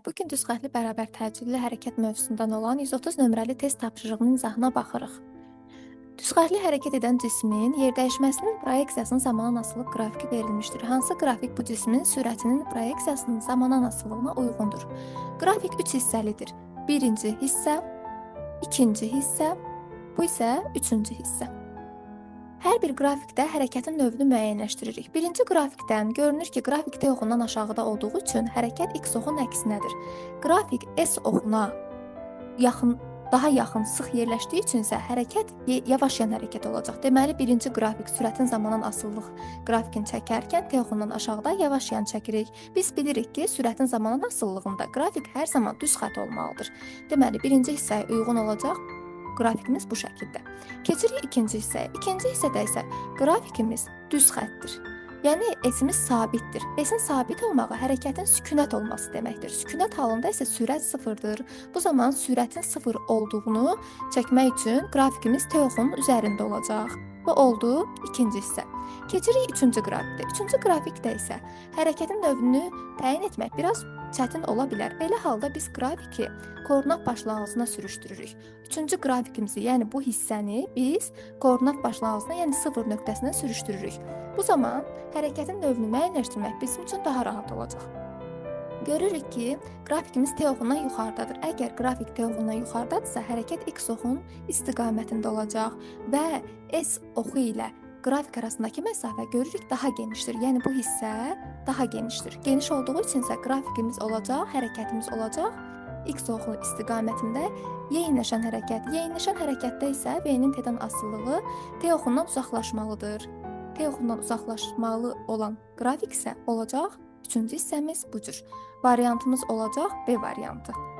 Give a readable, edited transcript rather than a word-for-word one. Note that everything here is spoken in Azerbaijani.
Bu gün düz xəttli bərabər təcili hərəkət mövzusundan olan 130 nömrəli test tapşırığının izahına baxırıq. Düz xəttli hərəkət edən cismin yerdəyişməsinin proyeksiyasının zamandan asılı qrafiki verilmişdir. Hansı qrafik bu cismin sürətinin proyeksiyasının zamandan asılılığına uyğundur? Qrafik 3 hissəlidir. Birinci hissə, ikinci hissə, bu isə üçüncü hissə. Hər bir qrafikdə hərəkətin növünü müəyyənləşdiririk. Birinci qrafikdən görünür ki, qrafik T oxundan aşağıda olduğu üçün hərəkət X oxunun əksinədir. Qrafik S oxuna yaxın, daha yaxın, sıx yerləşdiyi üçün isə hərəkət yavaş yan hərəkət olacaq. Deməli, birinci qrafik sürətin zamandan asılılıq qrafikini çəkərkən T oxundan aşağıda yavaş yan çəkirik. Biz bilirik ki, sürətin zamandan asılılığında qrafik hər zaman düz xətt olmalıdır. Deməli, birinci hissəyə uyğun olacaq qrafikimiz bu şəkildə. Keçirik ikinci hissəyə. İkinci hissədə isə qrafikimiz düz xəttdir. Yəni S-imiz sabitdir. S-in sabit olmağı hərəkətin sükunət olması deməkdir. Sükunət halında isə sürət sıfırdır. Bu zaman sürətin sıfır olduğunu çəkmək üçün qrafikimiz T oxunun üzərində olacaq. Bu oldu ikinci hissə. Keçirik üçüncü qrafikdə. Üçüncü qrafikdə isə hərəkətin növünü təyin etmək biraz çətin ola bilər. Belə halda biz qrafiki koordinat başlanğıcına sürüşdürürük. Üçüncü qrafikimizi, yəni bu hissəni biz koordinat başlanğıcına, yəni sıfır nöqtəsinə sürüşdürürük. Bu zaman hərəkətin növünü müəyyənləşdirmək bizim üçün daha rahat olacaq. Görürük ki, qrafikimiz T oxundan yuxarıdadır. Əgər qrafik T oxundan yuxarıdadırsa, hərəkət X oxunun istiqamətində olacaq və S oxu ilə qrafik arasındakı məsafə görürük daha genişdir. Yəni bu hissə daha genişdir. Geniş olduğu üçün isə qrafikimiz olacaq, hərəkətimiz olacaq X oxu istiqamətində yeyinləşən hərəkət. Yeyinləşən hərəkətdə isə V-nin T-dən asılılığı T oxundan uzaqlaşmalıdır. T oxundan uzaqlaşmalı olan qrafik isə olacaq üçüncü hissəmiz bu cür. Variantımız olacaq B variantı.